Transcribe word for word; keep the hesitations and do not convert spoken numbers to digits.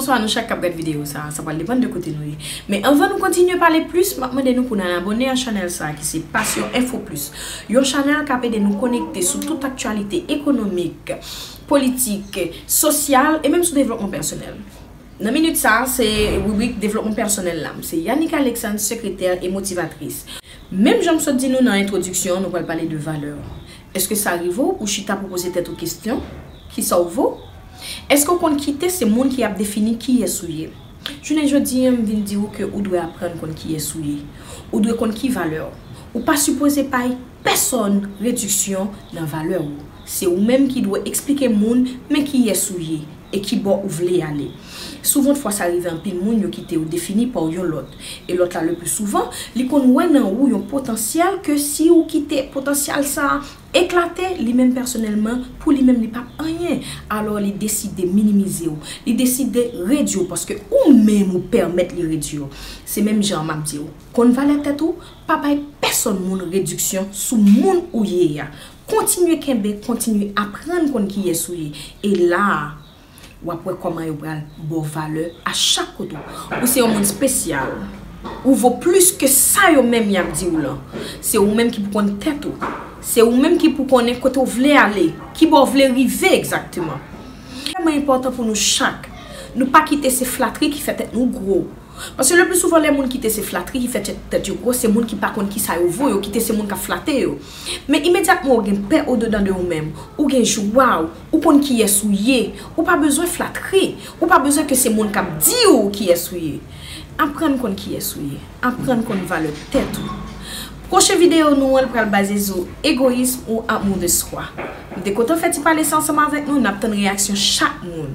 Bonswa nou chak k ap gad videyo sa a, sa pral depann de kote nou ye. Men anvan nou kontinye pale plis, m ap mande nou pou n al abòne a chanèl sa a ki se Passion Info Plus, yon chanèl k ap ede nou konekte sou tout aktyalite ekonomik, politik, sosyal e menm sou devlopman pèsonèl. Nan minit sa a, se ribrik devlopman pèsonèl la. M se Yanick Alexandre, sekretè e motivatris. Menm jan m sot di nou nan entwodiksyon an, nou pral pale de valè. Èske sa rive w pou w chita pou poze tèt ou kesyon? Kisa w vo? Èske w konn kite se moun ki ap defini kiyès ou ye? Jounen jodi a, m vin di w ke ou dwe aprann konn kiyès ou ye. Ou dwe konn ki valè w. Ou pa sipoze bay pèsonn rediksyon nan valè w. Se ou menm ki dwe eksplike moun men kiyès ou ye e ki bò ou vle ale. Souvantfwa sa rive anpil moun yo kite yo defini pa yon lòt. E lòt la le pli souvan, li konn wè nan ou yon potansyèl ke si ou kite potansyèl sa a eklate, li menm pèsonèlman, pou li menm li p ap anyen. Alò li deside minimize w, li deside redui w paske ou menm ou pèmèt li redui w. Se menm jan an m ap di w, konn valè tèt ou, pa bay pèsonn moun rediksyon sou moun ou ye a. Kontinye kenbe, kontinye aprann konn kiyès ou ye. E la a, w ap wè kòman yo pral ba w valè a chak kote w. Ou se yon moun espesyal. Ou vo plis ke sa yo menm y ap di w lan. Se ou menm ki pou konn tèt ou. Se ou menm ki pou konnen kote w vle ale, ki bò w vle rive egzakteman. Vrèman enpòtan pou nou chak, nou pa kite se flatri ki fè tèt nou gwo. Paske le pli souvan lè moun kite se flatri ki fè tèt, tèt yo gwo, se moun ki pa konn kisa yo vo, yo kite se moun k ap flate yo. Men imedyatman ou gen pè odedan de ou menm, ou gen jwa w, ou konn kiyès ou ye, ou pa bezwen flatri, ou pa bezwen ke se moun k ap di w kiyès ou ye. Aprann konn kiyès ou ye, aprann konn valè tèt ou. Pwochen videyo nou an pral baze sou egoyism ou amour de soi. M te kontan fè ti pale sa ansanm avèk nou, n ap tann reyaksyon chak moun.